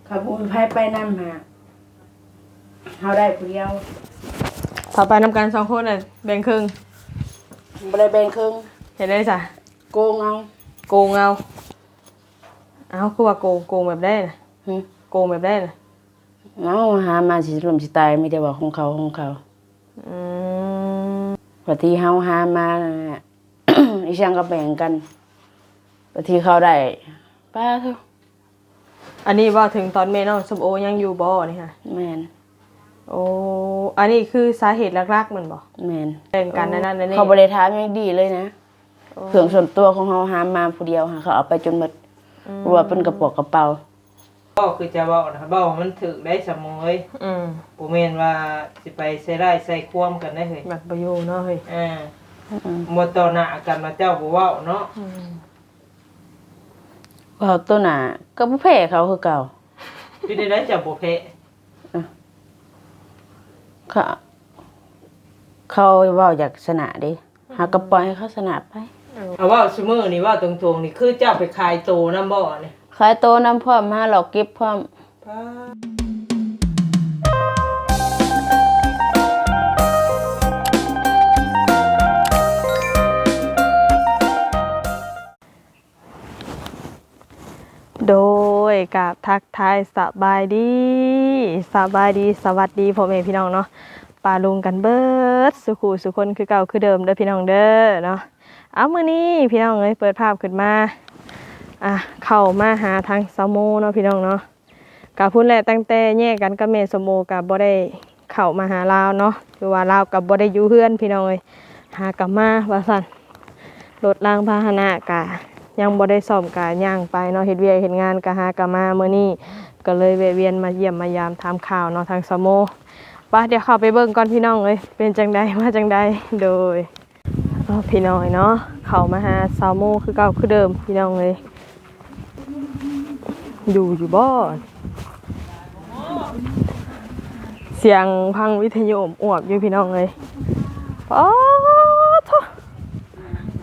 ເຂົາບໍ່ມີໃຜໄປນຳຫາ ເຮົາໄດ້ຜູ້ດຽວ. ຖ້າໄປນຳກັນສອງຄົນນະ ແບ່ງເຄິ່ງ. ບໍ່ໄດ້ແບ່ງເຄິ່ງ. ເຮັດໄດ້ຊະ? ໂກງເອົາ. ໂກງເອົາ. ເອົ້າ ຄືວ່າໂກງ? ໂກງແບບໃດນະ? ຫຶ? ໂກງແບບໃດນະ? ເອົາ ຫາມາຊິລົ້ມຊິຕາຍ ມີແຕ່ວ່າຂອງເຂົາ ຂອງເຂົາ. ອືມ ບາດທີ່ເຮົາຫາມາ ອີ່ຫຍັງກໍແບ່ງກັນ ບາດທີ່ເຂົາໄດ້ ປາໂທ້. ອັນນີ້ເວົ້າເຖິງຕອນແມ່ນ້ອງສົມໂອຍັງຢູ່ບໍ່ນີ້ຫະ? ແມ່ນ. ໂອ້ ອັນນີ້ຄືສາເຫດຫຼັກໆແມ່ນບໍ່? ແມ່ນ. ແບ່ງກັນອັນນັ້ນອັນນີ້ ເຂົາບໍ່ໄດ້ຖາມຫຍັງດີເລີຍນະ. ໂອ້ ເຄື່ອງສ່ວນຕົວຂອງເຮົາຫາມາຜູ້ດຽວຫາ ເຂົາເອົາໄປຈົນໝົດ. ອືມ ເພາະວ່າເປັນກະປອກກະເປົາ. ເວົ້າຄືຈະເວົ້ານະ ເວົ້າໃຫ້ມັນຖືກໄດ້ສະໝໍເອີຍ. ອືມ ບໍ່ແມ່ນວ່າຊິໄປໃສ່ຮ້າຍໃສ່ຄວາມກັນໄດ້ເຮີ້ຍ. ມັນບໍ່ຢູ່ເນາະເຮີ້ຍ. ເອີ ອືມ ບໍ່ຕໍ່ໜ້າກັນວ່າເຈົ້າບໍ່ເວົ້າເນາະ. ອືມ ເວົ້າຕໍ່ໜ້າກໍບໍ່ແພ້ເຂົາຄືເກົ່າ. ເປັນຈັ່ງໃດເຈົ້າບໍ່ແພ້? ເອີ ເຂົາ ເຂົາເວົ້າຢາກຊະນະເດ້. ເຮົາກໍປ່ອຍໃຫ້ເຂົາຊະນະໄປ. ເອີ ເອົາ ເວົ້າຊຸມື້ນີ້ ເວົ້າຕົງໆນີ້ ຄືເຈົ້າໄປຂາຍໂຕນຳບໍ່ນີ້? ຂາຍໂຕນຳພ້ອມ ຫາຫຼອກເກັບພ້ອມ. ໂດຍ ກາບທັກທາຍສະບາຍດີ ສະບາຍດີ ສະຫວັດດີພໍ່ແມ່ພີ່ນ້ອງເນາະ ປ້າລຸງກັນເບິດສູ່ຄູ່ສູ່ຄົນຄືເກົ່າຄືເດີມເດີພີ່ນ້ອງເດີເນາະ. ເອົາ ມື້ນີ້ພີ່ນ້ອງເອີຍ ເປີດພາບຂຶ້ນມາ ອ່າ ເຂົ້າມາຫາທາງສາວໂມເນາະພີ່ນ້ອງເນາະ. ກະພຸ້ນແຫຼະ ຕັ້ງແຕ່ແຍກກັນກັບແມ່ສົມໂອ ກະບໍ່ໄດ້ເຂົ້າມາຫາລາວເນາະ ຄືວ່າລາວກະບໍ່ໄດ້ຢູ່ເຮືອນພີ່ນ້ອງເອີຍ ຫາກະມາວ່າຊັ້ນ. ລົດລາງພາຫະນະກະຍັງບໍ່ໄດ້ສ້ອມ ກະຍ່າງໄປເນາະ ເຮັດວຽກເຮັດງານກະຫາກະມາ. ມື້ນີ້ກະເລີຍແວະວຽນມາຢ້ຽມມາຢາມຖາມຂ່າວເນາະ ທາງສາວໂມ. ປະ ດຽວເຂົ້າໄປເບິ່ງກ່ອນພີ່ນ້ອງເອີຍ ເປັນຈັ່ງໃດມາຈັ່ງໃດ. ໂດຍ ເອີ ພີ່ນ້ອງເນາະ ເຂົ້າມາຫາສາວໂມຄືເກົ່າຄືເດີມພີ່ນ້ອງເອີຍ. ຢູ່ຢູ່ບໍ່? ສຽງພັງວິທະຍຸອວບໆຢູ່ພີ່ນ້ອງເອີຍ. ປາໂທ້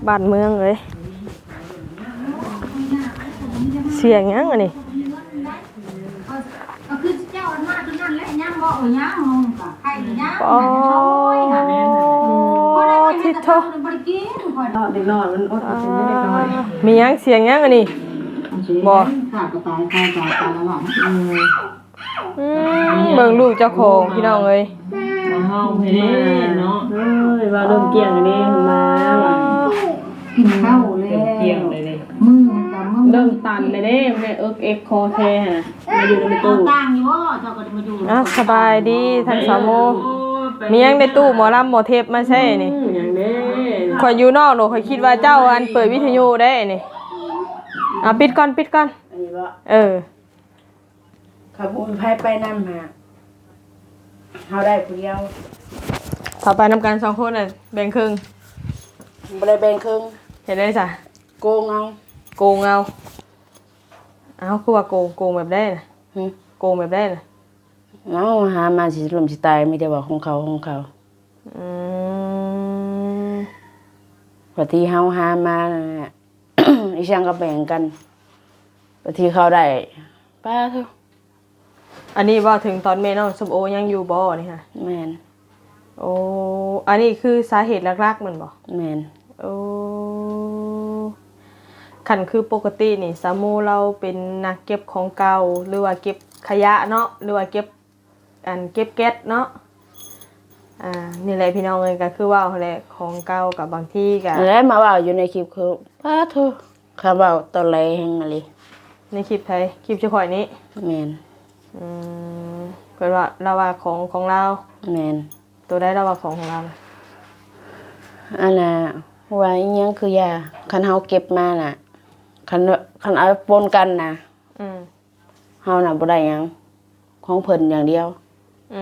ບ້ານເມືອງເອີຍ ສຽງຫຍັງອັນນີ້? ກໍຄືເຈົ້າອັນມາຕົວນັ້ນແຫຼະ ຍັງບໍ່? ຍັງ ໄຂ່ຍັງ ປາໂທ້ ເດັກນ້ອຍມັນອົດບໍ່ເປັນເດັກນ້ອຍ. ມີຫຍັງ? ສຽງຫຍັງອັນນີ້? ບໍ່ ຂ້າກໍຕາຍ ຂ້າຕາຍ ຕາຍລະຫວ່າງ ອືມ ອືມ ເບິ່ງລູກເຈົ້າຂອງພີ່ນ້ອງເອີຍ. ມາເຮົາເດ້ເນາະ ເອີຍ ວ່າເລີ່ມກ້ຽງແລ້ວເດ້ ມາ ກິນເຂົ້າແລ້ວ ເລີ່ມກ້ຽງແລ້ວເດ້ ມືມັນກໍ ເລີ່ມຕັນແລ້ວເດ້ ແມ່ເອິກເອັກຄໍແທ້ຫັ້ນນະ ມາຢູ່ໃນຕູ້. ເອົາ ສະບາຍດີທາງສາວໂມ. ມີຫຍັງໃນຕູ້? ໝໍລຳໝໍເທບມາໃສ່ນີ້? ອືມ ຫຍັງເດ້? ຂ້ອຍຢູ່ນອກໂດ ຂ້ອຍຄິດວ່າເຈົ້າອັນເປີດວິທະຍຸໄດ໋ນີ້. ເອົາ ປິດກ່ອນ ປິດກ່ອນ. ອັນນີ້ບໍ່? ເອີ ເຂົາບໍ່ມີໃຜໄປນຳຫາ ເຮົາໄດ້ຜູ້ດຽວ. ຖ້າໄປນຳກັນສອງຄົນນະ ແບ່ງເຄິ່ງ. ບໍ່ໄດ້ແບ່ງເຄິ່ງ. ເຮັດໄດ້ຊະ? ໂກງເອົາ. ໂກງເອົາ. ເອົ້າ ຄືວ່າໂກງ? ໂກງແບບໃດນະ? ຫຶ? ໂກງແບບໃດນະ? ເອົາ ຫາມາຊິລົ້ມຊິຕາຍ ມີແຕ່ວ່າຂອງເຂົາ ຂອງເຂົາ. ອືມ ບາດທີ່ເຮົາຫາມາ ອີ່ຫຍັງກໍແບ່ງກັນ ບາດທີ່ເຂົາໄດ້ ປາໂທ້. ອັນນີ້ເວົ້າເຖິງຕອນແມ່ນ້ອງສົມໂອຍັງຢູ່ບໍ່ນີ້ຫະ? ແມ່ນ. ໂອ້ ອັນນີ້ຄືສາເຫດຫຼັກໆແມ່ນບໍ່? ແມ່ນ. ໂອ້ ຄັນຄືປົກກະຕິນີ້ ສາວໂມລາວເປັນນັກເກັບຂອງເກົ່າ ຫຼືວ່າເກັບຂະຫຍະເນາະ ຫຼືວ່າເກັບ ອັນເກັບແກັດເນາະ. ອ່າ ນີ້ແຫຼະພີ່ນ້ອງເອີຍ ກໍຄືເວົ້າຫັ້ນແຫຼະ ຂອງເກົ່າກໍບາງທີກໍ ແລະມາເວົ້າຢູ່ໃນຄລິບຄື ປາໂທ້ ຄຳເວົ້າຕອນແລງແຮງອີ່ຫຼີ. ໃນຄລິບໃຜ? ຄລິບເຈົ້າຂ້ອຍນີ້? ແມ່ນ. ອືມ ເພິ່ນວ່າ ລາວວ່າຂອງ ຂອງລາວ? ແມ່ນ. ໂຕໃດລາວວ່າຂອງ ຂອງລາວນະ? ອັນນ່າ ວ່າອີ່ຫຍັງຄືຢາ ຄັນເຮົາເກັບມານະ ຄັນ ຄັນເອົາປົນກັນນະ ອືມ ເຮົານະບໍ່ໄດ້ຫຍັງ ຂອງເພິ່ນຢ່າງດຽວ. ອື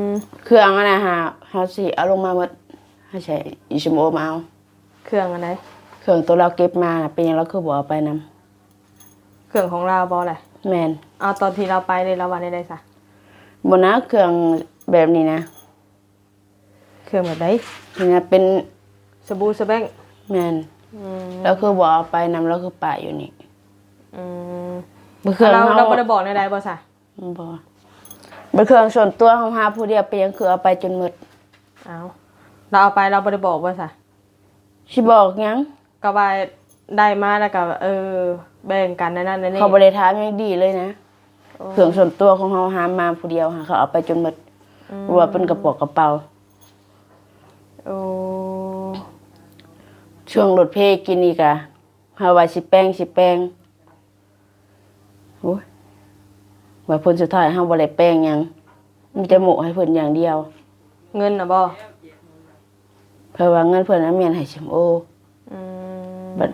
ມ ເຄື່ອງອັນນະຫາ ເຮົາຊິເອົາລົງມາໝົດ ໃຫ້ໃຊ້ອີ່ສົມໂອມາເອົາ. ເຄື່ອງອັນໃດ? ເຄື່ອງໂຕລາວເກັບມານະ ເປັນຫຍັງລາວຄືບໍ່ເອົາໄປນຳ? ເຄື່ອງຂອງລາວບໍ່ລະ? ແມ່ນ. ເອົາ ຕອນທີ່ລາວໄປເດ ລາວວ່າແນວໃດຊະ? ບໍ່ນະ ເຄື່ອງແບບນີ້ນະ. ເຄື່ອງແບບໃດ? ນີ້ນະ ເປັນສະບູສະແບັ້ງ. ແມ່ນ. ອືມ ລາວຄືບໍ່ເອົາໄປນຳ ລາວຄືປະຢູ່ນີ້? ອືມ ບໍ່ເຄື່ອງ ລາວ ເຮົາ ລາວບໍ່ໄດ້ບອກແນວໃດບໍ່ຊະ? ບໍ່. ເປັນເຄື່ອງສ່ວນຕົວຂອງເຮົາຜູ້ດຽວ ເປັນຫຍັງຄືເອົາໄປຈົນໝົດ? ເອົ້າ ລາວເອົາໄປ ລາວບໍ່ໄດ້ບອກບໍ່ຊະ? ຊິບອກຫຍັງ? ກໍວ່າໄດ້ມາແລ້ວກໍ ເອີ ແບ່ງກັນ ອັນນັ້ນອັນນີ້ ເຂົາບໍ່ໄດ້ຖາມຫຍັງດີເລີຍນະ. ໂອ້ ເຄື່ອງສ່ວນຕົວຂອງເຮົາຫາມາຜູ້ດຽວ ຫາເຂົາເອົາໄປຈົນໝົດ. ອືມ ວ່າເປັນກະປອກກະເປົາ. ໂອ້ ຊ່ວງລົດເພກິນນີ້ກະ ເຮົາວ່າຊິແປງ ຊິແປງ ໂອ້ຍ ວ່າຜົນສຸດທ້າຍເຮົາບໍ່ໄດ້ແປງຫຍັງ ມີແຕ່ໂມະໃຫ້ເພິ່ນຢ່າງດຽວ. ເງິນນະບໍ່? ເພາະວ່າເງິນເພິ່ນນະແມ່ນໃຫ້ສົມໂອ. ອືມ ບັດ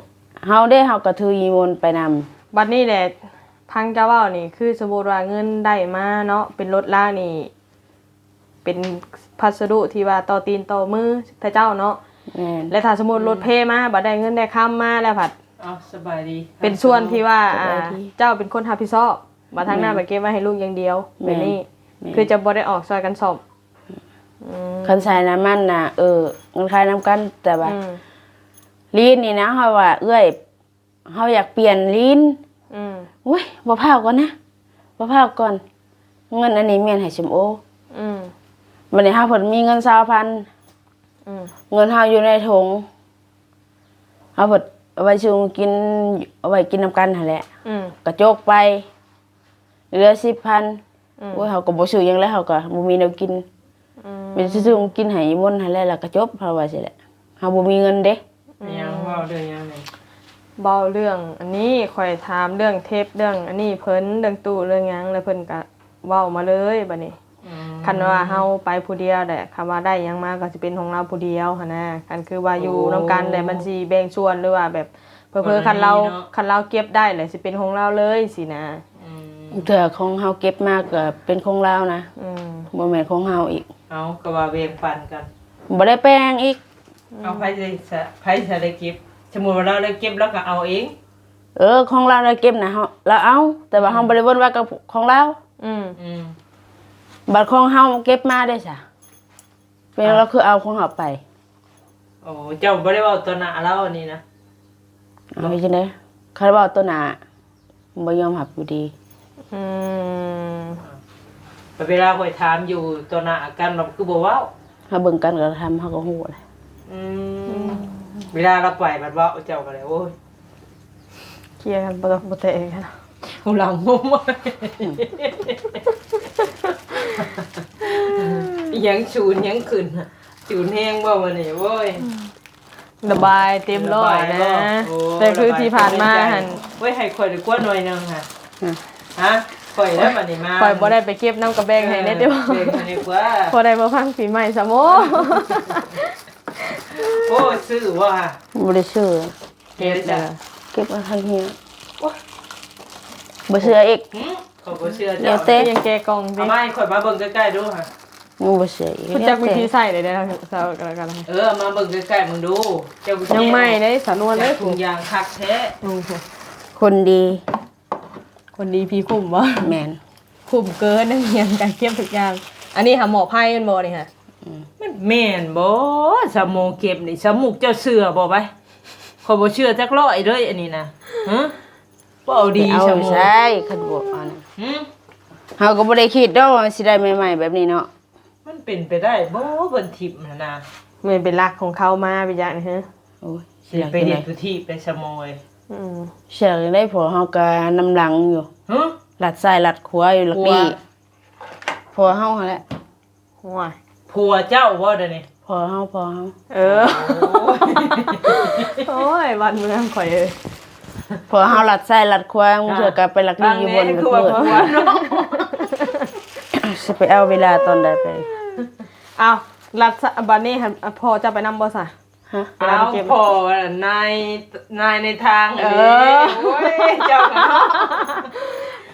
ເຮົາເດ້ ເຮົາກໍຖືນິມົນໄປນຳ. ບັດນີ້ແຫຼະ ຟັງເຈົ້າເວົ້ານີ້ ຄືສົມມຸດວ່າເງິນໄດ້ມາເນາະ ເປັນລົດລາວນີ້ ເປັນພັດສະດຸທີ່ວ່າຕໍ່ຕີນຕໍ່ມືຂະເຈົ້າເນາະ. ແມ່ນ. ແລະ ຖ້າສົມມຸດ ອືມ ລົດເພມາ ບັດໄດ້ເງິນໄດ້ຄຳມາແລ້ວພັດ ເອົ້າ ສະບາຍດີ ເປັນສ່ວນທີ່ວ່າ ສະບາຍດີ ອ່າ ເຈົ້າເປັນຄົນຮັບຜິດຊອບ ບັດທາງໜ້າ ແມ່ນ ໄປເກັບໄວ້ໃຫ້ລູກຢ່າງດຽວ. ແມ່ນ. ແບບນີ້ ແມ່ນ ຄືຈະບໍ່ໄດ້ອອກຊ່ອຍກັນສ້ອມ. ອືມ ຄັນໃສ່ນ້ຳມັນນະ ເອີ ເງິນຂາຍນຳກັນ ແຕ່ວ່າ ອືມ ລີນນີ້ນະ ເຮົາວ່າເອື້ອຍ ເຮົາຢາກປ່ຽນລີນ. ອືມ ໂອ້ຍ ບໍ່ພ້າວກ່ອນນະ ບໍ່ພ້າວກ່ອນ ເງິນອັນນີ້ແມ່ນໃຫ້ສົມໂອ. ອືມ ບັດນີ້ເຮົາເພິ່ນມີເງິນຊາວພັນ. ອືມ ເງິນເຮົາຢູ່ໃນຖົງ ເຮົາເພິ່ນເອົາໄວ້ຊື້ກິນ ເອົາໄວ້ກິນນຳກັນຫັ້ນແຫຼະ. ອືມ ກະຈົກໄປ ເຫຼືອສິບພັນ. ອືມ ໂອ້ຍ ເຮົາກໍບໍ່ຊື້ຫຍັງແລ້ວ ເຮົາກໍບໍ່ມີແນວກິນ. ອືມ ມີແຕ່ຊື້ຂອງກິນໃຫ້ອີ່ມົນຫັ້ນແຫຼະ ແລ້ວກໍຈົບ ເຮົາວ່າຊີ້ແຫຼະ ເຮົາບໍ່ມີເງິນເດ້. ອືມ ຫຍັງ ເວົ້າເລື່ອງຫຍັງນີ້? ເວົ້າເລື່ອງອັນນີ້ ຂ້ອຍຖາມເລື່ອງເທັບ ເລື່ອງອັນນີ້ເພິ່ນ ເລື່ອງຕູ້ເລື່ອງຫຍັງ ແລ້ວເພິ່ນກໍເວົ້າມາເລີຍບັດນີ້. ອືມ ຄັນວ່າເຮົາໄປຜູ້ດຽວແຫຼະ ຄັນວ່າໄດ້ຫຍັງມາກໍຊິເປັນຂອງລາວຜູ້ດຽວຫັ້ນນະ. ຄັນຄືວ່າຢູ່ນຳກັນແຫຼະ ໂອ້ ມັນຊິແບ່ງສ່ວນ ຫຼືວ່າແບບ ເຜີໆ ຄັນລາວ ເນາະ ຄັນລາວເກັບໄດ້ແຫຼະ ຊິເປັນຂອງລາວເລີຍຊີ້ນະ. ອືມ ເທື່ອຂອງເຮົາເກັບມາກໍເປັນຂອງລາວນະ. ອືມ ບໍ່ແມ່ນຂອງເຮົາອີກ. ເອົາ ກໍວ່າແບ່ງປັນກັນ ບໍ່ໄດ້ແບ່ງອີກ. ອືມ ເອົາ ໃຜຊິ ໃຜຊິໄດ້ເກັບ? ສົມມຸດວ່າລາວໄດ້ເກັບ ລາວກໍເອົາເອງ. ເອີ ຂອງລາວໄດ້ເກັບນະ ເຮົາ ລາວເອົາ ແຕ່ວ່າເຮົາ ອືມ ບໍ່ໄດ້ເບິ່ງວ່າກັບຂອງລາວ. ອືມ ອືມ ບັດຂອງເຮົາເກັບມາເດ້ຊະ ເປັນຫຍັງ ອ່າ ລາວຄືເອົາຂອງເຮົາໄປ? ໂອ້ ເຈົ້າບໍ່ໄດ້ເວົ້າຕໍ່ໜ້າລາວອັນນີ້ນະ? ເອົາ ເຮັດຈັ່ງໃດ? ຄັນເວົ້າຕໍ່ໜ້າ ບໍ່ຍອມຮັບຢູ່ດີ. ອືມ ເວລາຂ້ອຍຖາມຢູ່ຕໍ່ໜ້າກັນ ລາວຄືບໍ່ເວົ້າ? ເຮົາເບິ່ງກັນກໍທຳ ເຮົາກໍຮູ້ແຫຼະ. ອືມ ອືມ ເວລາລາວໄປບັດເວົ້າ ເຈົ້າກໍໄດ້ ໂອ້ຍ ເຄຍກັນບໍ່ຕົກບໍ່ແຕກກັນ. ໂອ້ ລາວງົງ ອືມ ອີຫຍັງສູນຫຍັງຂຶ້ນ ສູນແຮງບໍ່ມື້ນີ້? ໂອ້ຍ ອືມ ລະບາຍເຕັມຮ້ອຍນະ. ໂອ້ ແຕ່ຄືທີ່ຜ່ານມາຫັ້ນ ໂອ້ຍ ໃຫ້ຂ້ອຍໄດ້ກວ່າໜ້ອຍໜຶ່ງຫະ. ຮະ ຂ້ອຍແລ້ວບັດນີ້ມາ ຂ້ອຍບໍ່ໄດ້ໄປເກັບນຳ ກໍແບ່ງໃຫ້ແດ່ຕິ. ເອີ ແບ່ງໃຫ້ແດ່ກວ່າ ພໍໄດ້ມາຟັງປີໃໝ່ຊະໂມ. ໂອ້ ຊື້ບໍ່ຫະ? ບໍ່ໄດ້ຊື້. ເກັບແລ້ວ ເກັບເອົາທາງເຮືອນ. ໂອ້ຍ ບໍ່ເຊື່ອອີກ. ຫື ຂ້ອຍບໍ່ເຊື່ອເຈົ້າ. ແລ້ວແຕ່ ຍັງແກະກ່ອງເດ້. ເອົາມາໃຫ້ຂ້ອຍມາເບິ່ງໃກ້ໆດູຫະ. ຍັງບໍ່ເຊື່ອອີກ. ຮູ້ຈັກວິທີໃຊ້ໄດ້ເດ້ ເຈົ້າກໍແລ້ວກັນ. ເອີ ເອົາມາເບິ່ງໃກ້ໆເບິ່ງດູ. ເຈົ້າ ຍັງໃໝ່ເດ້ ສານວນເດ້. ຖົງຢາງຄັກແທ້. ອືມ ຄົນດີ ຄົນດີຜີຄຸ້ມບໍ່? ແມ່ນ. ຄຸ້ມເກີນ ຮຽນການເກັບທຸກຢ່າງ. ອັນນີ້ຫາໝໍ້ໄພແມ່ນບໍ່ນີ້ຫະ? ອືມ ມັນແມ່ນບໍ່? ສາວໂມເກັບນີ້ ສາວມຸກເຈົ້າເຊື່ອບໍ່ໄປ? ຂ້ອຍບໍ່ເຊື່ອຈັກຮ້ອຍເລີຍອັນນີ້ນະ. ຮະ ບໍ່ເອົາດີ ໄປເອົາ ສາວໂມ ໃສ ຄັນບໍ່ເອົານະ. ຫື ເຮົາກໍບໍ່ໄດ້ຄິດດອກວ່າຊິໄດ້ໃໝ່ໆແບບນີ້ເນາະ. ມັນເປັນໄປໄດ້ບໍ່ ເພິ່ນຖິ້ມຫັ້ນນະ? ແມ່ນເປັນລັກຂອງເຂົາມາໄປຢ່າງນີ້. ໂອ້ຍ ຊິໄປເຮັດຜູ້ຖີບໄປສະໝອຍ. ອືມ ຊິໄດ້ ພວກເຮົາກໍນຳຫຼັງຢູ່. ຮະ ລັດຊ້າຍລັດຂວາຢູ່ ລັກນີ້. ພວກເຮົາຫັ້ນແຫຼະ. ໂອ້ຍ ຜົວເຈົ້າບໍ່ດຽວນີ້? ພໍ່ເຮົາ ພໍ່ເຮົາ. ເອີ ໂອ້ຍ ໂອ້ຍ ບ້ານເມືອງຂ້ອຍເອີຍ. ພໍ່ເຮົາລັດຊ້າຍລັດຂວາ ບາງເທື່ອກໍໄປລັກນີ້ຢູ່ບ່ອນ ບາງແນ່ຄືວ່າຜົວເນາະ. ຊິໄປເອົາເວລາຕອນໃດໄປ? ອ້າວ ລັດຊ້າຍ ບັດນີ້ຫັ້ນ ພໍ່ເຈົ້າໄປນຳບໍ່ຊະ? ຮະ? ອ້າວ ພໍ່ນາຍ ນາຍໃນທາງ. ເອີ ໂອ້ຍ ເຈົ້ານະ.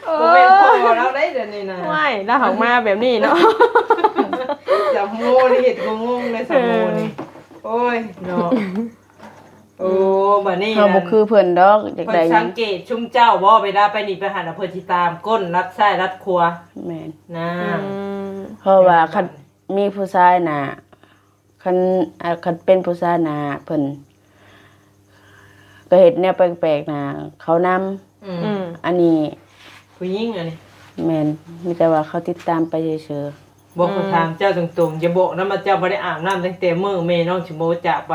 ໂອ້ຍ ບໍ່ແມ່ນພໍ່ລາວໄດ໋ດຽວນີ້ນະ. ໂອ້ຍ ລາວຫາກມາແບບນີ້ເນາະ. ສາວໂມນີ້ເຮັດກໍງົງເລີຍ ສາວໂມນີ້. ເອີ ໂອ້ຍເນາະ. ໂອ້ ບັດນີ້ເຮົາບໍ່ຄືເພິ່ນດອກ ຢາກໄດ້ຫຍັງ. ເພິ່ນສັງເກດຊຸມເຈົ້າບໍ່? ເວລາໄປນີ້ໄປຫັ້ນນະ ເພິ່ນຊິຕາມກົ້ນລັດຊ້າຍລັດຂວາ. ແມ່ນນະ. ອືມ ເພາະວ່າຄັນມີຜູ້ຊາຍນະ ຄັນ ອ່າ ຄັນເປັນຜູ້ຊາຍນະ ເພິ່ນກໍເຮັດແນວແປກໆນະ ເຂົານຳ. ອືມ ອືມ ອັນນີ້ ຜູ້ຍິງອັນນີ້. ແມ່ນ, ມີແຕ່ວ່າເຂົາຕິດຕາມໄປຊື່ໆ. ບອກ ອືມ ເຂົາຖາມເຈົ້າຕົງໆ, ຢ່າບອກນຳວ່າເຈົ້າບໍ່ໄດ້ອາບນ້ຳຕັ້ງແຕ່ມື້ແມ່ນ້ອງສະໂມຈາກໄປ.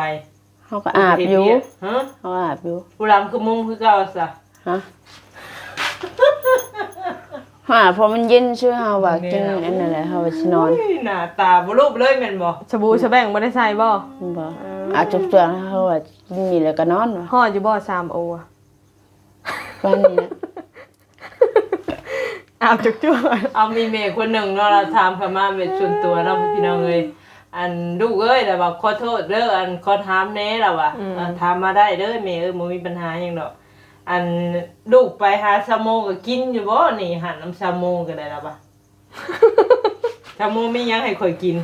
ເຮົາກໍອາບຢູ່. ເຮັດວຽກ ຮະ? ເຮົາອາບຢູ່. ຜູ້ລຳຄືມຸງຄືເກົ່າຊະ? ຮະ? ເຮົາອາບ ເພາະມັນເຢັນຊື່ ເຮົາວ່າກິນອັນນັ້ນແຫຼະ ເຮົາວ່າຊິນອນ. ໂອ້ຍ ໜ້າຕາບໍ່ລູບເລີຍແມ່ນບໍ່? ສະບູສະແບງບໍ່ໄດ້ໃສ່ບໍ່? ບໍ່. ເອີ ອາບຈົວໆ ເຮົາວ່າກິນນີ້ແລ້ວກໍນອນວ່າ. ຮອດຢູ່ບໍ່ ສາມໂອ? ປານນີ້ແຫຼະ. ອາບຈົວໆ. ເອົາ ມີແມ່ຄົນໜຶ່ງເນາະ ລາວຖາມເຂົ້າມາແບບສ່ວນຕົວເນາະ ພີ່ນ້ອງເອີຍ. ອັນ ລູກເອີຍ ລາວວ່າ ຂໍໂທດເດີ ອັນ ຂໍຖາມແດ່ ລາວວ່າ. ອືມ ເອີ ຖາມມາໄດ້ເດີແມ່ເອີຍ ບໍ່ມີບັນຫາຫຍັງດອກ. ອັນ ລູກໄປຫາສາວໂມກໍກິນຢູ່ບໍ່ນີ້ ຫານນຳສາວໂມກໍໄດ້ ລາວວ່າ. ສາວໂມມີຫຍັງໃຫ້ຂ້ອຍກິນ?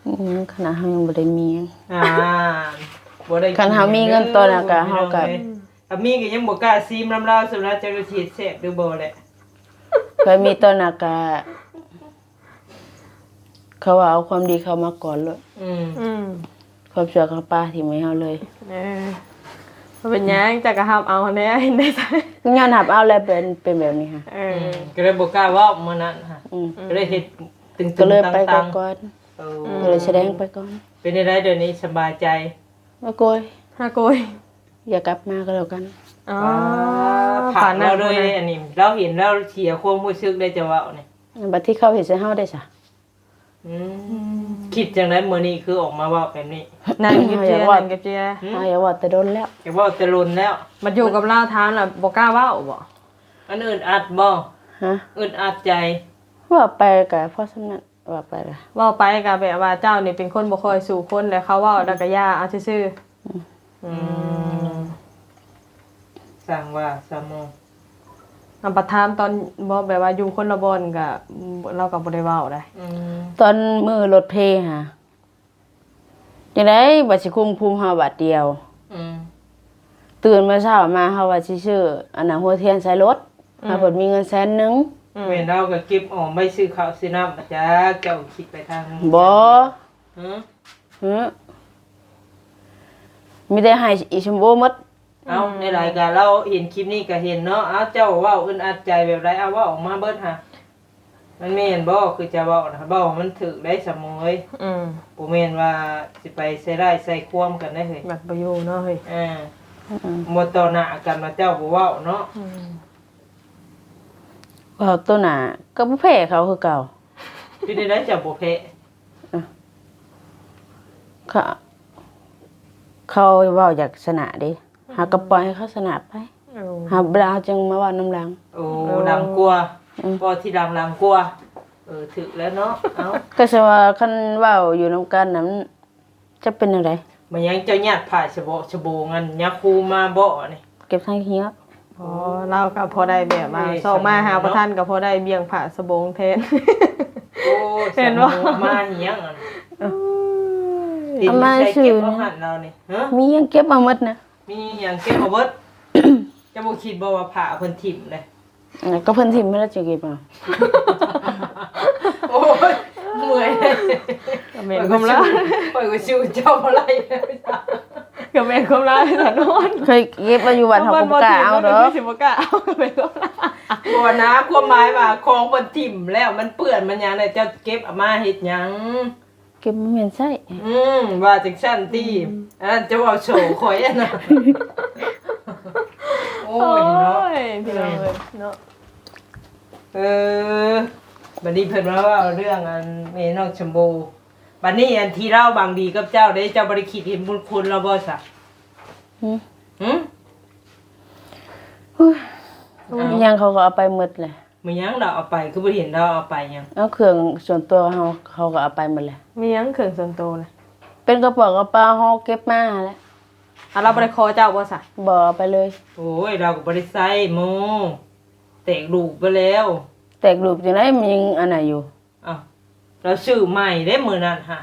ອືມ ຂະໜາດເຮົາຍັງບໍ່ໄດ້ມີ. ອ່າ ບໍ່ໄດ້ກິນ. ຄັນເຮົາມີເງິນຕອນນັ້ນກໍ ເຮົາກໍ ຖ້າມີກໍຍັງບໍ່ກ້າຊີມນຳລາວ ສ່ຳລາວຈັກວ່າຊິເຮັດແຊບຫຼືບໍ່ແຫຼະ. ຂ້ອຍມີຕອນນັ້ນກະ ເຂົາວ່າເອົາຄວາມດີເຂົ້າມາກ່ອນໂລດ. ອືມ ອືມ ຄວາມຊົ່ວເຂົາປະຖິ້ມໃຫ້ເຮົາເລີຍ. ເອີ ບໍ່ເປັນຫຍັງ ເຈົ້າກໍຮັບເອົາແດ່ ເຮັດໄດ້. ຍ້ອນຮັບເອົາແລ້ວເປັນ ເປັນແບບນີ້ຫະ. ເອີ ອືມ ກໍເລີຍບໍ່ກ້າເວົ້າມື້ນັ້ນຫະ. ອືມ ກໍເລີຍເຮັດຕຶງໆ ກໍເລີຍໄປກ່ອນ. ເອີ ອືມ ກໍເລີຍສະແດງໄປກ່ອນ. ເປັນຈັ່ງໃດດຽວນີ້ ສະບາຍໃຈ? ໂອ້ຍ ຮະໂກຍ ຢ່າກັບມາກໍແລ້ວກັນ. ອໍ ອ່າ ຝາກເຮົາໂດຍ ອັນນີ້ ລາວເຫັນລາວເສຍຄວາມຮູ້ສຶກໄດ້ຈະເວົ້ານີ້. ບັດທີ່ເຂົາເຮັດໃສ່ເຮົາໄດ້ຊະ? ອືມ ຄິດຈັ່ງໃດມື້ນີ້ຄືອອກມາເວົ້າແບບນີ້? ນັ່ງເກັບເຈຍ ນັ່ງເກັບເຈຍ. ເຮົາຢາກເວົ້າແຕ່ດົນແລ້ວ ຢາກເວົ້າແຕ່ດົນແລ້ວ. ບັດຢູ່ກັບລາວຖາມລະບໍ່ກ້າເວົ້າບໍ່? ມັນອຶດອັດບໍ່? ຮະ? ອຶດອັດໃຈ. ເວົ້າໄປກໍພໍສ່ຳນັ້ນ. ເວົ້າໄປລະ ເວົ້າໄປກໍແບບວ່າເຈົ້ານີ້ເປັນຄົນບໍ່ຄ່ອຍສູ້ຄົນ ແລ້ວເຂົາເວົ້າແລ້ວກໍຢ່າເອົາຊື່ໆ. ອືມ ອືມ ຊ່າງວ່າຊະໂມ. ອັນ ບັດຖາມຕອນ ບໍ່ ແບບວ່າຢູ່ຄົນລະບ່ອນກໍ ລາວກໍບໍ່ໄດ້ເວົ້າໄດ໋. ອືມ ຕອນມື້ລົດເພຫາ ຈັ່ງໃດ ວ່າຊິຄຸມຄຸມເຮົາບາດດຽວ. ອືມ ຕື່ນມາເຊົ້າມາ ເຮົາວ່າຊິຊື້ອັນນັ້ນຫົວທຽນໃສ່ລົດ. ອືມ ເຮົາເພິ່ນມີເງິນແສນໜຶ່ງ. ອືມ ແມ່ນລາວກໍເກັບອອມໄວ້ຊື້ເຂົ້າຊື້ນ້ຳ ຈັກເຈົ້າຄິດໄປທາງ ບໍ່. ຫື ຫື ມີແຕ່ໃຫ້ອີ່ຊົມໂອໝົດ. ເອົ້າ ອືມ ໃນລາຍການລາວເຫັນຄລິບນີ້ກໍເຫັນເນາະ. ເອົ້າ ເຈົ້າເວົ້າອຶດອັດໃຈແບບໃດ? ເອົາ ເວົ້າອອກມາເບິດຫາ. ມັນແມ່ນບໍ່ ຄືຈະເວົ້ານະ? ເວົ້າໃຫ້ມັນຖືກໄດ໋ສາວໂມເອີຍ. ອືມ ບໍ່ແມ່ນວ່າຊິໄປໃສ່ຮ້າຍໃສ່ຄວາມກັນໄດ໋ເຮີ້ຍ. ບັດບໍ່ຢູ່ເນາະເຮີ້ຍ. ເອີ ອືມ ບໍ່ຕໍ່ໜ້າກັນວ່າເຈົ້າບໍ່ເວົ້າເນາະ. ອືມ ເວົ້າຕໍ່ໜ້າກໍບໍ່ແພ້ເຂົາຄືເກົ່າ. ເປັນໄດ້ເຈົ້າບໍ່ແພ້? ເອີ ເຂົາ ເຂົາເວົ້າຢາກຊະນະເດ້. ເຮົາກໍປ່ອຍໃຫ້ເຂົາຊະນະໄປ. ໂອ້ ເຮົາ ລາວຈຶ່ງມາເວົ້ານຳຫຼັງ. ໂອ້ ໂອ້ ຫຼັງກວ່າ. ອືມ ເວົ້າທີຫຼັງ ຫຼັງກວ່າ. ເອີ ຖືກແລ້ວເນາະ. ເອົ້າ ກໍສະວ່າຄັນເວົ້າຢູ່ນຳກັນນັ້ນ ຈະເປັນຈັ່ງໃດ? ມາຫຍັງເຈົ້າຍາດຜ້າສະເບາະສະບົງອັນຍາຄູມາເບາະນີ້? ເກັບທັງເຮືອ. ອໍ ລາວກໍພໍໄດ້ແບບວ່າ ເອີ ຊອກມາຫາບໍ່ທັນ ກໍພໍໄດ້ບ່ຽງຜ້າສະບົງແທນ. ໂອ້ ເຫັນບໍ່? ມາຫຍັງອັນ ເອົາມາໃສ່ເກັບເອົາຫັ້ນລາວນີ້. ຮະ? ມີຫຍັງເກັບເອົາໝົດນະ. ມີຫຍັງເກັບເອົາເບິດ. ເຈົ້າບໍ່ຄິດບໍ່ວ່າຜ້າເພິ່ນຖິ້ມເດ້? ເອີ ກໍເພິ່ນຖິ້ມແລ້ວຈຶ່ງເກັບເອົາ. ໂອ້ຍ ເມື່ອຍ. ກໍແມ່ນຄວາມລາວ. ຂ້ອຍກໍສູ້ເຈົ້າບໍ່ໄດ້. ກໍແມ່ນຄວາມລາວ. ຂ້ອຍເກັບໄວ້ຢູ່ວັດ ເຮົາກໍບໍ່ກ້າເອົາດອກ. ຄືຊິບໍ່ກ້າເອົາ ກໍແມ່ນຄວາມລາວ. ບໍ່ນະ ຄວາມໝາຍວ່າຂອງເພິ່ນຖິ້ມແລ້ວ ມັນເປື້ອນມັນຫຍັງ ແລ້ວເຈົ້າເກັບເອົາມາເຮັດຫຍັງ? ເກັບມາແມ່ນໃຊ້. ອືມ ວ່າຈັ່ງຊັ້ນຕິ. ອືມ ອັນນັ້ນຈະເວົ້າໂສຂ້ອຍອັນນັ້ນ. ໂອ້ຍເນາະ. ໂອ້ຍ ພີ່ນ້ອງເອີຍເນາະ. ເອີ ບັດນີ້ເພິ່ນມາເວົ້າເລື່ອງອັນແມ່ນ້ອງຊຳໂບ. ບັດນີ້ອັນທີ່ລາວຫວັງດີກັບເຈົ້າເດ້ ເຈົ້າບໍ່ໄດ້ຄິດເຫັນບຸນຄຸນລາວບໍ່ຊະ? ຫື? ຫື? ໂອ້ຍ ເອົ້າ ອີຫຍັງເຂົາກໍເອົາໄປໝົດແຫຼະ. ມີຫຍັງລາວເອົາໄປ? ຄືບໍ່ເຫັນລາວເອົາໄປຫຍັງ? ເອົາເຄື່ອງສ່ວນຕົວເຮົາ ເຂົາກໍເອົາໄປໝົດແຫຼະ. ມີຫຍັງເຄື່ອງສ່ວນໂຕນະ? ເປັນກະເປົາກະເປົາເຮົາເກັບມາຫັ້ນແຫຼະ. ອາ ລາວບໍ່ໄດ້ຂໍເຈົ້າບໍ່ຊະ? ບໍ່ ເອົາໄປເລີຍ. ໂອ້ຍ ລາວກໍບໍ່ໄດ້ໃຊ້ໂມ ແຕກລູບໄປແລ້ວ. ແຕກລູບຈັ່ງໃດ? ມັນຍັງອັນນັ້ນຢູ່. ອ້າວ ລາວຊື້ໃໝ່ເດ້ມື້ນັ້ນຫະ.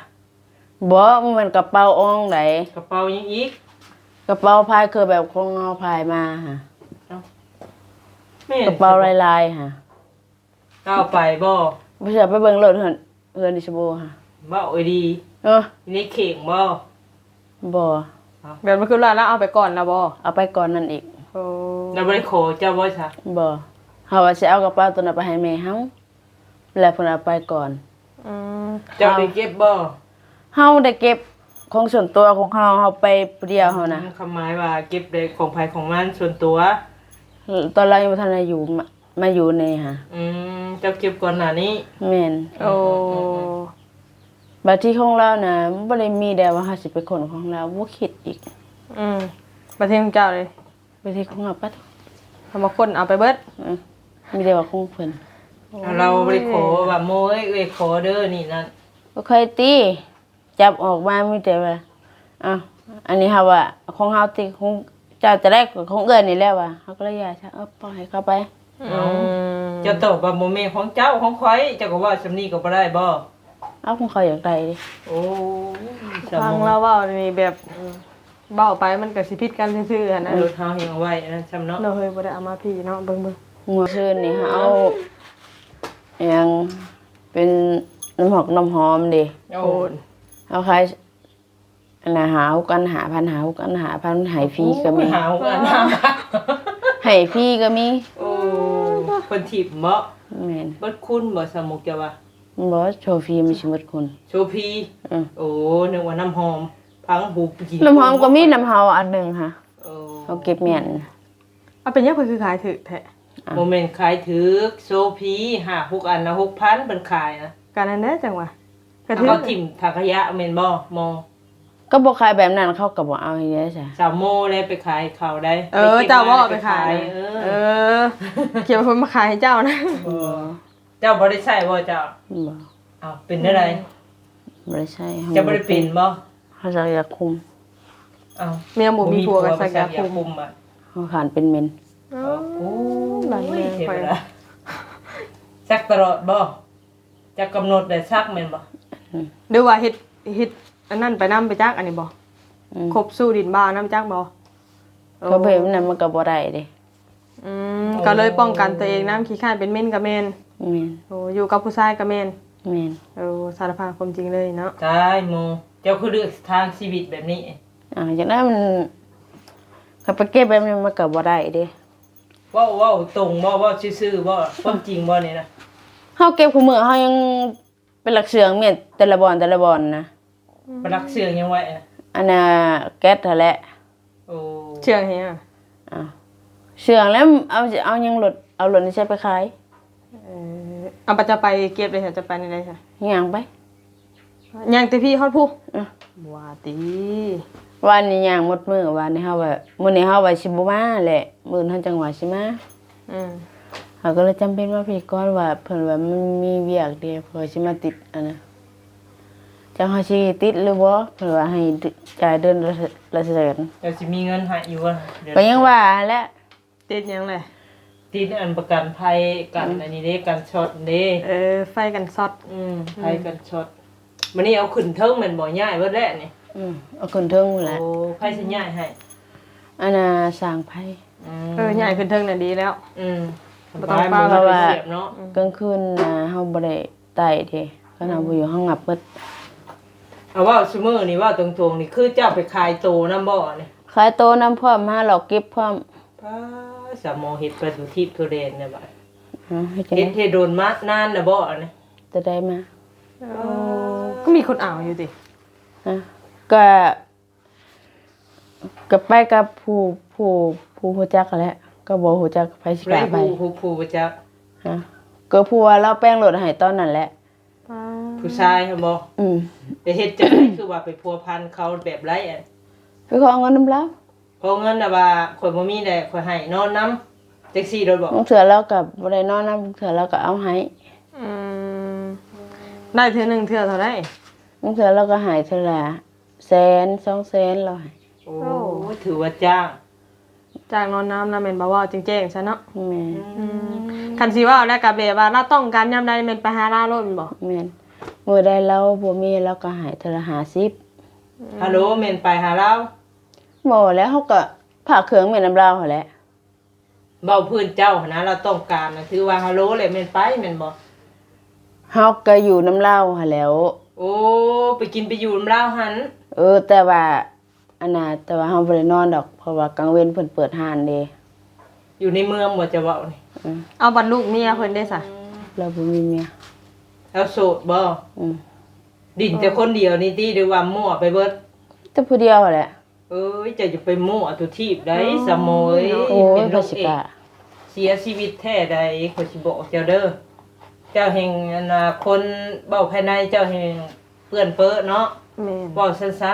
ບໍ່ ມັນກະເປົາອ່ອງໃດ. ກະເປົາຫຍັງອີກ? ກະເປົາພາຍ ຄືແບບຂອງເຮົາພາຍມາຫະ. ເອົ້າ ແມ່ນ ກະເປົາລາຍໆຫະ. ເຈົ້າເອົາໄປບໍ່? ບໍ່ເຊື່ອໄປເບິ່ງໂລດເຮືອນ ເຮືອນອີສະໂບຫະ. ເວົ້າອີ່ຫຼີ. ເອີ ໃນເຂ່ງບໍ່? ບໍ່. ເອົ້າ ແບບມັນຄືວ່າລາວເອົາໄປກ່ອນລະບໍ່? ເອົາໄປກ່ອນນັ້ນອີກ. ໂອ້ ລາວບໍ່ໄດ້ຂໍເຈົ້າບໍ່ຊະ? ບໍ່. ເຮົາວ່າຊິເອົາກະເປົາໂຕນັ້ນໄປໃຫ້ແມ່ເຮົາ ແລ້ວເພິ່ນເອົາໄປກ່ອນ. ອືມ ເຈົ້າໄດ້ເກັບບໍ່? ເຮົາໄດ້ເກັບຂອງສ່ວນຕົວຂອງເຮົາ ເຮົາໄປຜູ້ດຽວຫັ້ນນະ. ອືມ ຄວາມໝາຍວ່າເກັບໄດ້ຂອງໃຜຂອງມັນສ່ວນຕົວ ຕອນລາວຍັງບໍ່ທັນໄດ້ຢູ່ ມາ ມາຢູ່ນີ້ຫະ. ອືມ ເຈົ້າເກັບກ່ອນໜ້ານີ້. ແມ່ນ. ໂອ້ ອືມໆໆ ບາດທີຂອງລາວນະ ບໍ່ໄດ້ມີແດ່ວ່າເຮົາຊິໄປຄົ້ນຂອງລາວ ບໍ່ຄິດອີກ. ອືມ ບາດທີຂອງເຈົ້າເດ? ໄປເຮັດຂອງເຮົາປະ ເຮົາມາຄົ້ນເອົາໄປເບິດ. ເອີ ມີແຕ່ວ່າຂອງເພິ່ນ. ໂອ້ຍ ລາວບໍ່ໄດ້ຂໍວ່າ ໂມເອີຍ ເອື້ອຍຂໍເດີ ນີ້ນັ້ນ. ບໍ່ຄ່ອຍຕິ ຈັບອອກມາມີແຕ່ວ່າ ອ້າວ ອັນນີ້ເຮົາວ່າຂອງເຮົາຕິ ຂອງເຈົ້າຈະໄດ້ ຂອງເອື້ອຍນີ້ແຫຼະວ່າ ເຮົາກໍເລີຍຢ່າຊະ ເອີ ປ່ອຍໃຫ້ເຂົາໄປ. ເອົ້າ ອືມ ເຈົ້າຕອບວ່າບໍ່ແມ່ນຂອງເຈົ້າ ຂອງຂ້ອຍ ເຈົ້າກໍເວົ້າສ່ຳນີ້ກໍບໍ່ໄດ້ບໍ? ເອົາ ຂອງເຂົາຢາກໄດ້ເດ. ໂອ້ຍ ຟັງລາວເວົ້ານີ້ແບບ ເອີ ເວົ້າໄປມັນກໍຊິຜິດກັນຊື່ໆຫັ້ນນະ. ລົດເຮົາແຮ່ງເອົາໄວ້ອັນນັ້ນຊ້ຳເນາະ. ໂດຍ ບໍ່ໄດ້ເອົາມາພີ້ເນາະ ເບິ່ງໆ. ມື້ຄືນນີ້ເຮົາເອົາຫຍັງ ເປັນນ້ຳຫອກນ້ຳຫອມເດ. ໂອ້ ເຮົາຂາຍອັນນະ ຫ້າຫົກອັນຫ້າພັນ ຫ້າຫົກອັນຫ້າພັນ ໃຫ້ຟຣີກໍມີ. ໂອ້ ຫ້າຫົກອັນຫ້າພັນ ໃຫ້ຟຣີກໍມີ. ໂອ້ ເພິ່ນຖິ້ມບໍ? ແມ່ນ. ເບິດຄຸນບໍ ສາວມຸກ ເຈົ້າວ່າ? ບໍ່ ໂຊຟຣີມັນຊິເບິດຄຸນ. ໂຊຟຣີ? ເອີ ໂອ້ ນຶກວ່ານ້ຳຫອມ. ຟັງຫູ ນ້ຳຫອມກໍມີ ນ້ຳເຮົາອັນໜຶ່ງຫະ. ໂອ້ ເຮົາເກັບແມ່ນ. ເອົາ ເປັນຫຍັງເພິ່ນຄືຂາຍຖືກແທ້? ບໍ່ແມ່ນຂາຍຖືກ ໂຊຟຣີ ຫ້າຫົກອັນນະ ຫົກພັນ ເພິ່ນຂາຍນະ. ກະນັ້ນແຫຼະຈັ່ງວ່າ ກະຖືກ. ເຂົາຖິ້ມຖັງຂະຫຍະແມ່ນບໍ່? ບໍ່ ກໍບໍ່ຂາຍແບບນັ້ນ ເຂົາກໍບໍ່ເອົາອີກເດ້. ສາວໂມແຫຼະໄປຂາຍເຂົາໄດ໋. ເອີ ເຈົ້າບໍ່ໄປຂາຍນະ? ເອີ ເອີ ຄິດວ່າເພິ່ນມາຂາຍໃຫ້ເຈົ້ານະ. ບໍ່ ເຈົ້າບໍ່ໄດ້ໃຊ້ບໍ່ເຈົ້າ? ບໍ່. ເອົ້າ ເປັນແນວໃດ? ບໍ່ໄດ້ໃຊ້. ເຈົ້າບໍ່ໄດ້ເປັນບໍ່? ເຮົາສັກຢາຄຸມ. ເອົ້າ ເມຍບໍ່ມີຜົວກໍສັກຢາຄຸມ. ເຮົາຂ້ານເປັນເມັນ. ໂອ້ຍ ບາດເມືອງຂ້ອຍ ເທວະດາ ສັກຕະຫຼອດບໍ່? ຈັກກຳນົດໄດ້ສັກແມ່ນບໍ່? ອືມ ຫຼືວ່າເຮັດ ເຮັດອັນນັ້ນໄປນຳໄປຈັກ ອັນນີ້ບໍ່? ອືມ ຄົບສູ້ດິນບ້ານຳຈັກບໍ່? ກໍແບບນັ້ນມັນກໍບໍ່ໄດ້ເດ້. ອືມ ໂອ້ ກໍເລີຍປ້ອງກັນຕົວເອງນຳ ຂີ້ຄ້ານເປັນເມັນກໍແມ່ນ. ແມ່ນ. ໂອ້ ຢູ່ກັບຜູ້ຊາຍກໍແມ່ນ. ແມ່ນ. ໂອ້ ສາລະພາບຄວາມຈິງເລີຍເນາະ. ຕາຍ ໂມ ເຈົ້າຄືເລືອກທາງຊີວິດແບບນີ້? ອາ ຈັ່ງໃດມັນ ຄັນໄປເກັບແບບນີ້ມັນກໍບໍ່ໄດ້ເດ້. ເວົ້າ ເວົ້າຕົງບໍ່? ເວົ້າຊື່ໆບໍ່? ຄວາມຈິງບໍ່ນີ້ນະ? ເຮົາເກັບຄູ່ມື້ ເຮົາຍັງໄປລັກເຊື່ອງເມັດແຕ່ລະບ່ອນ ແຕ່ລະບ່ອນນະ. ໄປລັກເຊື່ອງຫຍັງໄວ້ນະ? ອັນນ່າ ແກັດຫັ້ນແຫຼະ. ໂອ້ ເຊື່ອງເຮັດຫຍັງ? ອ້າວ ເຊື່ອງແລ້ວ ເອົາ ເອົາຫຍັງລົດ ເອົາລົດນີ້ໃຊ້ໄປຂາຍ. ເອີ ເອົາ ບາດເຈົ້າໄປເກັບເດ້ ເຈົ້າໄປແນວໃດຊະ? ຍ່າງໄປ. ຍ່າງແຕ່ພີ້ຮອດພູ້? ອື ວ່າຕິ ວານນີ້ຍ່າງໝົດມື້ ວານນີ້ເຮົາວ່າ ມື້ນີ້ເຮົາວ່າຊິບໍ່ມາແຫຼະ ມື້ອື່ນເຮົາຈັ່ງວ່າຊິມາ. ອືມ ເຮົາກໍເລີຍຈຳເປັນມາພີ້ກ່ອນ ວ່າເພິ່ນວ່າມັນມີວຽກເດ ເພິ່ນຊິມາຕິດອັນນັ້ນ ຈັກເຮົາຊິຕິດຫຼືບໍ່ ເພິ່ນວ່າໃຫ້ຈ່າຍເດືອນລະ ລະແສນ. ເຈົ້າຊິມີເງິນໃຫ້ຢູ່ບໍ່? ກໍຍັງວ່າຫັ້ນແຫຼະ. ຕິດຫຍັງແຫຼະ? ຕິດອັນປະກັນໄພ ກັນ ອືມ ອັນນີ້ເດ້ ກັນຊັອດເດ້. ເອີ ໄຟກັນຊັອດ. ອືມ ອືມ ໄຟກັນຊັອດ. ບັດນີ້ເອົາຂຶ້ນເທິງແມ່ນບໍ່? ຍ້າຍເບິດແລ້ວນີ້? ອືມ ເອົາຂຶ້ນເທິງພຸ້ນແຫຼະ. ໂອ້ ໃຜຊິຍ້າຍໃຫ້? ອັນນ່າ ຊ່າງໄຟ. ອືມ ເອີ ຍ້າຍຂຶ້ນເທິງນະດີແລ້ວ. ອືມ ບໍ່ຕ້ອງຟ້າວ ເພາະວ່າ ອືມ ກາງຄືນນະ ເຮົາບໍ່ໄດ້ໄຕ້ເດ້ ຄັນເຮົາບໍ່ຢູ່ ເຮົາຫງັບເບິດ. ເອົາ ເວົ້າຊຸມື້ນີ້ ເວົ້າຕົງໆນີ້ ຄືເຈົ້າໄປຂາຍໂຕນຳບໍ່ນີ້? ຂາຍໂຕນຳພ້ອມ ຫາຫຼອກເກັບພ້ອມ. ປ້າ ສາວໂມເຮັດໄປທົ່ວທິດທົ່ວແດນແລ້ວບາດ. ເຮັດ ເຮັດດົນມາ ນານແລ້ວບໍ່ອັນນີ້? ແຕ່ໃດມາ. ເອີ ກໍມີຄົນເອົາຢູ່ຕິ? ຮະ ກະ ກໍໄປກັບຜູ້ ຜູ້ ຜູ້ຮູ້ຈັກຫັ້ນແຫຼະ ກໍບໍ່ຮູ້ຈັກໃຜຊິກ້າໄປ. ຜູ້ ຜູ້ຮູ້ຈັກ? ຮະ ກໍຜູ້ວ່າລາວແປງລົດໃຫ້ຕອນນັ້ນແຫຼະ. ປ້າ ຜູ້ຊາຍຫັ້ນບໍ່? ອືມ ໄປເຮັດຈັ່ງໃດ ຄືວ່າໄປພົວພັນເຂົາແບບໃດ? ໄປຂໍເງິນນຳລາວ. ຂໍເງິນນະວ່າ ຂ້ອຍບໍ່ມີແຫຼະ ຂ້ອຍໃຫ້ນອນນຳ ຈັ່ງຊີ້ໂລດບໍ? ບາງເທື່ອລາວກໍບໍ່ໄດ້ນອນນຳ ບາງເທື່ອລາວກໍເອົາໃຫ້. ອືມ ໄດ້ເທື່ອໜຶ່ງເທື່ອເທົ່າໃດ? ບາງເທື່ອລາວກໍໃຫ້ເທື່ອລະແສນ ສອງແສນ ລາວໃຫ້. ໂອ້ ໂອ້ ຖືວ່າຈ້າງ ຈ້າງນອນນຳນະ ແມ່ນບໍ່? ເວົ້າແຈ້ງໆຊະເນາະ. ແມ່ນ. ອືມ ຄັນຊິເວົ້າແລ້ວກໍແບບວ່າລາວຕ້ອງການຍາມໃດແມ່ນໄປຫາລາວໂລດແມ່ນບໍ່? ແມ່ນ. ມື້ໃດລາວບໍ່ມີ ລາວກໍໃຫ້ເທື່ອລະຫ້າສິບ. ອືມ ຮາໂຫຼ ແມ່ນໄປຫາລາວ? ບໍ່ແລ້ວ ເຮົາກໍພາກເຄື່ອງແມ່ນນຳລາວຫັ້ນແຫຼະ. ເວົ້າພື້ນເຈົ້າຫັ້ນນະ ລາວຕ້ອງການນະ ຖືວ່າຮາໂຫຼແຫຼະ ແມ່ນໄປແມ່ນບໍ່? ເຮົາກໍຢູ່ນຳລາວຫັ້ນແຫຼ້ວ. ໂອ້ ໄປກິນໄປຢູ່ນຳລາວຫັ້ນ. ເອີ ແຕ່ວ່າ ອັນນ່າ ແຕ່ວ່າເຮົາບໍ່ໄດ້ນອນດອກ ເພາະວ່າກາງເວັນເພິ່ນເປີດຮ້ານເດ້. ຢູ່ໃນເມືອງບໍ່ ຈະເວົ້ານີ້? ອືມ ເອົາ ບັດລູກເມຍເພິ່ນເດ້ສະ? ລາວບໍ່ມີເມຍ. ລາວໂສດບໍ່? ອືມ ດິນແຕ່ຄົນດຽວນີ້ຕິ ຫຼືວ່າມົ້ວໄປເບິດ? ແຕ່ຜູ້ດຽວຫັ້ນແຫຼະ. ເອີຍ ເຈົ້າຢ່າໄປມົ້ວເອົາຕົວທີບໃດ ອໍ ສາວໂມເອີຍ. ໂອ້ຍ ເປັນໂລກເອດ ເສຍຊີວິດແທ້ໃດ ຂ້ອຍຊິບອກເຈົ້າເດີ. ເຈົ້າແຮ່ງ ອັນນ່າ ຄົນເວົ້າພາຍໃນເຈົ້າແຮ່ງເປື້ອນເປິເນາະ. ແມ່ນ ເວົ້າຊັ້ນຊະ.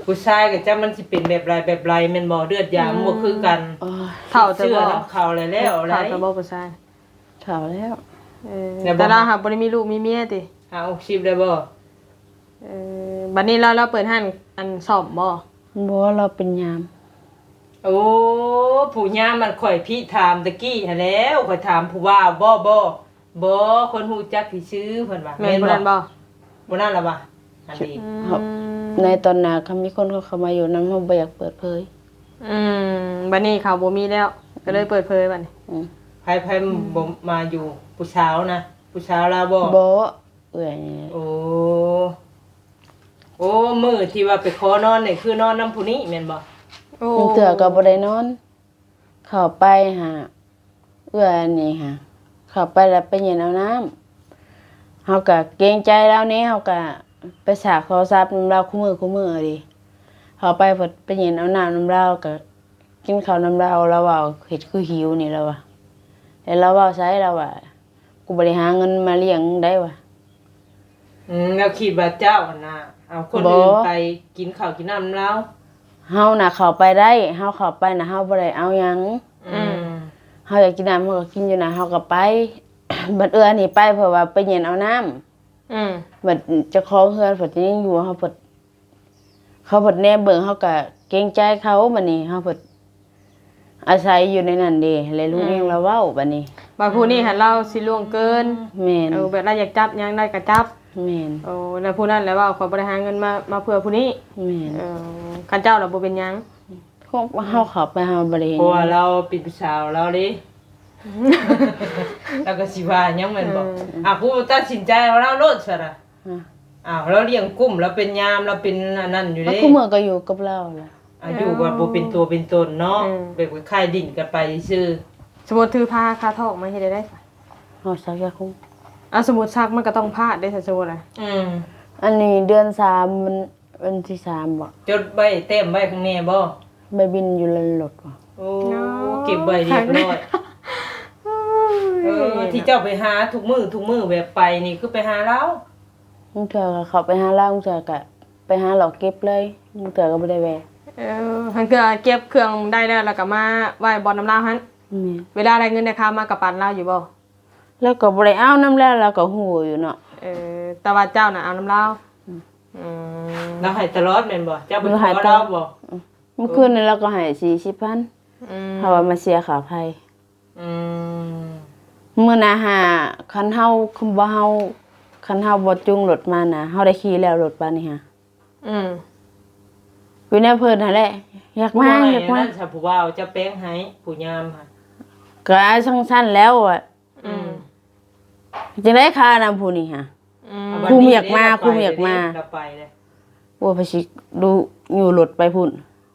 ຜູ້ຊາຍກໍຈັກມັນຊິເປັນແບບໃດແບບໃດແມ່ນບໍ່? ເລືອດຢາມັນບໍ່ຄືກັນ. ອືມ ໂອ້ຍ ເຖົ້າແຕ່ ຕິດເຊື້ອ ບໍ່ ນຳເຂົາແລ້ວ ເຖົ້າແລ້ວ ແຕ່ບໍ່ຜູ້ຊາຍ? ເຖົ້າແລ້ວ. ເອີ ແລ້ວບໍ່ ແຕ່ລາວຫາບໍ່ໄດ້ມີລູກມີເມຍຕິ? ຫ້າຫົກສິບແລ້ວບໍ່? ເອີ ບັດນີ້ລາວ ລາວເປີດຮ້ານອັນສ້ອມບໍ່? ບໍ່ ລາວເປັນຍາມ. ໂອ້ ຜູ້ຍາມອັນຂ້ອຍພິຖາມຕະກີ້ຫັ້ນແຫຼ້ວ ຂ້ອຍຖາມຜູ້ບ່າວບໍ່ ບໍ່ ບໍ່ ຄົນຮູ້ຈັກຊື່ໆ ເພິ່ນວ່າ. ແມ່ນ ແມ່ນບໍ່ ຜູ້ນັ້ນບໍ່? ຜູ້ນັ້ນລະວ່າ ອັນນີ້ ອືມ ໃນຕອນໜ້າຄັນມີຄົນເຂົາເຂົ້າມາຢູ່ນຳ ເຮົາບໍ່ຢາກເປີດເຜີຍ. ອືມ ບັດນີ້ເຂົາບໍ່ມີແລ້ວ ກໍເລີຍເປີດເຜີຍບັດນີ້. ອືມ ໃຜ ໃຜ ອືມ ບໍ່ມາຢູ່ ຜູ້ສາວນະ? ຜູ້ສາວລາວບໍ່? ບໍ່ ເອື້ອຍນີ້. ໂອ້ ໂອ້ ມື້ທີ່ວ່າໄປຂໍນອນນີ້ ຄືນອນນຳຜູ້ນີ້ແມ່ນບໍ່? ໂອ້ ບາງເທື່ອກໍບໍ່ໄດ້ນອນ. ເຂົ້າໄປຫາເອື້ອຍນີ້ຫາ ເຂົ້າໄປແລ້ວໄປເຢັນເອົານ້ຳ ເຮົາກະເກງໃຈລາວແດ່ ເຮົາກະໄປສາກໂທລະສັບນຳລາວຄູ່ມື້ຄູ່ມື້ເດ. ເຂົ້າໄປເພິ່ນໄປເຢັນເອົານ້ຳນຳລາວ ກະກິນເຂົ້ານຳລາວ ລາວເວົ້າເຮັດຄືຫິວນີ້ ລາວວ່າ. ແລ້ວລາວເວົ້າໃສ່ ລາວວ່າ ກູບໍ່ໄດ້ຫາເງິນມາລ້ຽງໄດ້ວ່າ. ອືມ ລາວຄິດວ່າເຈົ້າຫັ້ນນະ ເອົາຄົນອື່ນໄປກິນເຂົ້າກິນນ້ຳນຳລາວ. ເຮົານະເຂົ້າໄປໄດ້ ເຮົາເຂົ້າໄປນະ ເຮົາບໍ່ໄດ້ເອົາຫຍັງ. ອືມ ເຮົາຢາກກິນນ້ຳ ເຮົາກໍກິນຢູ່ນະ ເຮົາກໍໄປ. ບັດເອື້ອຍນີ້ໄປ ເພາະວ່າໄປເຢັນເອົານ້ຳ. ອືມ ບັດເຈົ້າຂອງເຮືອນເພິ່ນຍັງຢູ່ ເຮົາເພິ່ນ ເຂົາເພິ່ນແນມເບິ່ງ ເຮົາກະເກງໃຈເຂົາ. ບັດນີ້ເຮົາເພິ່ນອາໄສຢູ່ໃນນັ້ນເດ ແລະ ລຸງ ອືມ ເອງລາວເວົ້າບັດນີ້. ບາດຜູ້ນີ້ຫັ້ນລາວຊິລ່ວງເກີນ. ແມ່ນ. ເອີ ແບບລາວຢາກຈັບຫຍັງໄດ້ກະຈັບ. ແມ່ນ. ໂອ້ ແລ້ວຜູ້ນັ້ນລະເວົ້າ ຂ້ອຍບໍ່ໄດ້ຫາເງິນມາ ມາເພື່ອຜູ້ນີ້. ແມ່ນ. ເອີ ຄັນເຈົ້າລະບໍ່ເປັນຫຍັງ. ພວກເຮົາເຂົ້າໄປເຮົາບໍ່ໄດ້ເຫັນ ເພາະວ່າລາວເປັນຜູ້ສາວລາວເດ້ ລາວກໍຊິວ່າຫຍັງແມ່ນບໍ່? ອືມ ອ່າ ຜູ້ຕັດສິນໃຈເອົາລາວໂລດຊະນະ. ອືມ ອ້າວ ລາວລ້ຽງກຸ້ມ ລາວເປັນຍາມ ລາວເປັນອັນນັ້ນຢູ່ເດ້. ລາວຄູ່ມື້ກໍຢູ່ກັບລາວແຫຼະ. ອາ ຢູ່ແບບບໍ່ເປັນຕົວເປັນຕົນເນາະ. ອືມ ແບບຄ້າຍໆດິນກັນໄປຊື່. ສົມມຸດຖືພາຄາທອກມາເຮັດໄດ້ໃດ? ເຮົາສັກຢາຄຸມ. ອາ ສົມມຸດສັກມັນກໍຕ້ອງພາດເດ້ ສົມມຸດນະ. ອືມ ອັນນີ້ເດືອນສາມ ມັນ ວັນທີສາມບໍ? ຈົດໄວ້ ແຕ້ມໄວ້ຂ້າງແນ່ບໍ? ໃບບິນຢູ່ໃນລົດບໍ? ໂອ້ ເກັບໄວ້ຮຽບຮ້ອຍ. ເອີ ທີ່ເຈົ້າໄປຫາທຸກມື້ທຸກມື້ແບບໄປນີ້ ຄືໄປຫາລາວ? ບາງເທື່ອກໍເຂົ້າໄປຫາລາວ ບາງເທື່ອກໍໄປຫາເລາະເກັບເລີຍ ບາງເທື່ອກໍບໍ່ໄດ້ແວ່. ເອີ ບາງເທື່ອເກັບເຄື່ອງໄດ້ແລ້ວ ແລ້ວກໍມາໄວ້ບ່ອນນຳລາວຫັ້ນ. ແມ່ນ. ເວລາໄດ້ເງິນໄດ້ຄຳມາກໍປັນລາວຢູ່ບໍ? ລາວກໍບໍ່ໄດ້ເອົານຳແລ້ວ ລາວກໍຮູ້ຢູ່ເນາະ. ເອີ ແຕ່ວ່າເຈົ້ານະເອົານຳລາວ. ອືມ ອືມ ລາວໃຫ້ຕະຫຼອດແມ່ນບໍ່? ເຈົ້າໄປຂໍລາວບໍ່? ອືມ ມື້ຄືນນີ້ລາວກໍໃຫ້ສີ່ສິບພັນ. ອືມ ເພາະວ່າມາເສຍຄ່າໄຟ. ອືມ ມື້ໜ້າຫາ ຄັນເຮົາ ຄັນບໍ່ເຮົາ ຄັນເຮົາບໍ່ຈູງລົດມານະ ເຮົາໄດ້ຂີ່ແລ້ວລົດປານນີ້ຫາ. ອືມ ຢູ່ແນວເພິ່ນຫັ້ນແຫຼະ ຢາກມາ ຢາກມາ. ຜູ້ວ່າ ຜູ້ບ່າວຈະແປງໃຫ້ ຜູ້ຍາມຫັ້ນ ກໍຈັ່ງຊັ້ນແລ້ວອະ. ອືມ ອືມ ຈັ່ງໃດຄານຳຜູ້ນີ້ຫາ. ອືມ ຄຸມຢາກມາ ຄຸມຢາກມາ. ລາວໄປເດ້ ລາວໄປເດ້. ໂອ້ຍ ໄປຊິດຸຍູ້ລົດໄປພຸ້ນ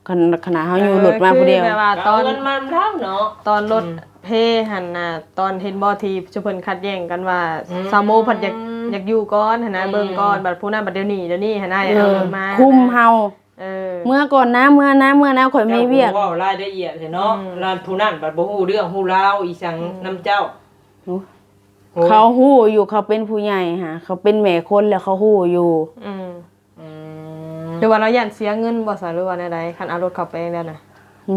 ຄັນ ຂະໜາດເຮົາຢູ່ລົດມາຜູ້ດຽວ. ເອີ ຄືແບບວ່າຕອນ ເອົາເງິນມານຳລາວເນາະ. ຕອນລົດ ອືມ ເພຫັ້ນນະ ຕອນເຫັນບໍ່ ທີ່ຊຸມເພິ່ນຂັດແຍ່ງກັນວ່າ ອືມ ສາວໂມພັດຢາກ ຢາກຢູ່ກ່ອນຫັ້ນນະ. ອືມ ເບິ່ງກ່ອນ ບັດຜູ້ນັ້ນບັດດຽວນີ້ ດຽວນີ້ຫັ້ນນະ ເອີ ເອົາເງິນມາ ຄຸມເຮົາ. ເອີ ເມື່ອກ່ອນນະ ເມື່ອນະ ເມື່ອນະ ຂ້ອຍມີວຽກ. ເຈົ້າກໍເວົ້າລາຍລະອຽດແທ້ເນາະ. ອືມ ລະຜູ້ນັ້ນບັດບໍ່ຮູ້ເລື່ອງຮູ້ລາວອີ່ຫຍັງ ອືມ ນຳເຈົ້າ. ໂອ້ຍ ເຂົາຮູ້ຢູ່ ເຂົາເປັນຜູ້ໃຫຍ່ຫາ ເຂົາເປັນແມ່ຄົນແລ້ວ ເຂົາຮູ້ຢູ່. ອືມ ອືມ ຫຼືວ່າລາວຢ້ານເສຍເງິນບໍ່ຊະ ຫຼືວ່າແນວໃດ ຄັນເອົາລົດເຂົ້າໄປແນວນັ້ນ?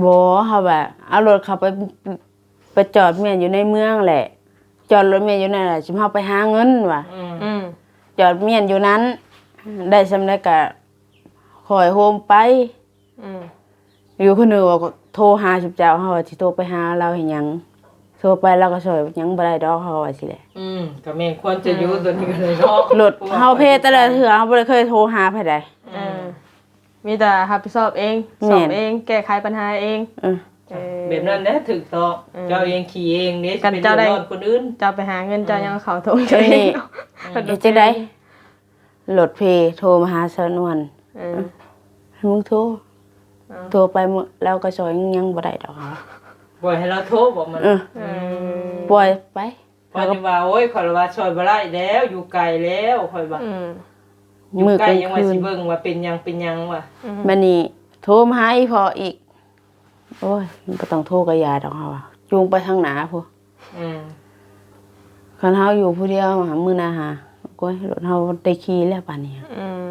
ບໍ່ ເຮົາວ່າເອົາລົດເຂົ້າໄປ ໄປຈອດມ້ຽນຢູ່ໃນເມືອງແຫຼະ ຈອດລົດມ້ຽນຢູ່ນັ້ນແຫຼະ ຊຸມເຮົາໄປຫາເງິນວ່າ. ອືມ ອືມ ຈອດມ້ຽນຢູ່ນັ້ນ ໄດ້ສ່ຳໃດກະຄ່ອຍໂຮມໄປ. ອືມ ຢູ່ຄົນໜຶ່ງວ່າໂທຫາຊຸມເຈົ້າ ເຮົາວ່າຊິໂທໄປຫາລາວເຮັດຫຍັງ ໂທໄປລາວກໍຊ່ອຍຫຍັງບໍ່ໄດ້ດອກ ເຮົາວ່າຊີ້ແຫຼະ. ອືມ ກໍແມ່ນຄວນຈະຢູ່ ອືມ ຕົວນີ້ກໍເລີຍເນາະ ລົດເຮົາເພແຕ່ລະເທື່ອ ເຮົາບໍ່ໄດ້ເຄີຍໂທຫາໃຜໃດ. ອືມ ອືມ ມີແຕ່ຮັບຜິດຊອບເອງ ແມ່ນ ສ້ອມເອງ ແກ້ໄຂບັນຫາເອງ. ເອີ ເອີ ແບບນັ້ນແຫຼະຖືກຕ້ອງ. ອືມ ເຈົ້າເອງຂີ້ເອງເດ້ ຊິໄປເດືອດຮ້ອນຄົນອື່ນ. ເຈົ້າໄປຫາເງິນ ເຈົ້າຍັງເຂົ້າໂທງເຈົ້າເອງ. ເຮັດຈັ່ງໃດ? ລົດເພໂທມາຫາສາວນວນ. ເອີ ໃຫ້ມຶງໂທ ເອີ ໂທໄປ ລາວກໍຊ່ອຍຫຍັງບໍ່ໄດ້ດອກ. ປ່ອຍໃຫ້ລາວໂທບໍ່? ມັນ ເອີ ອືມ ປ່ອຍໄປ ຂ້ອຍວ່າ ໂອ້ຍ ຂ້ອຍວ່າຊ່ອຍບໍ່ໄດ້ແລ້ວ ຢູ່ໄກແລ້ວ ຂ້ອຍວ່າ ອືມ ຢູ່ ມື້ ໃກ້ ກາງ ຍັງວ່າ ຄືນ ຊິເບິ່ງວ່າເປັນຫຍັງ ເປັນຫຍັງວ່າ ອືມ ບັດນີ້ໂທມາຫາອີ່ພໍ່ອີກ ໂອ້ຍ ມັນບໍ່ຕ້ອງໂທກະຢ່າດອກ ເຮົາວ່າຈູງໄປທາງໜ້າພຸ້ນ ອືມ ຄັນເຮົາຢູ່ຜູ້ດຽວ ມື້ໜ້າຫາ ໂອ້ຍ ລົດເຮົາໄດ້ຂີ່ແລ້ວປານນີ້ ອືມ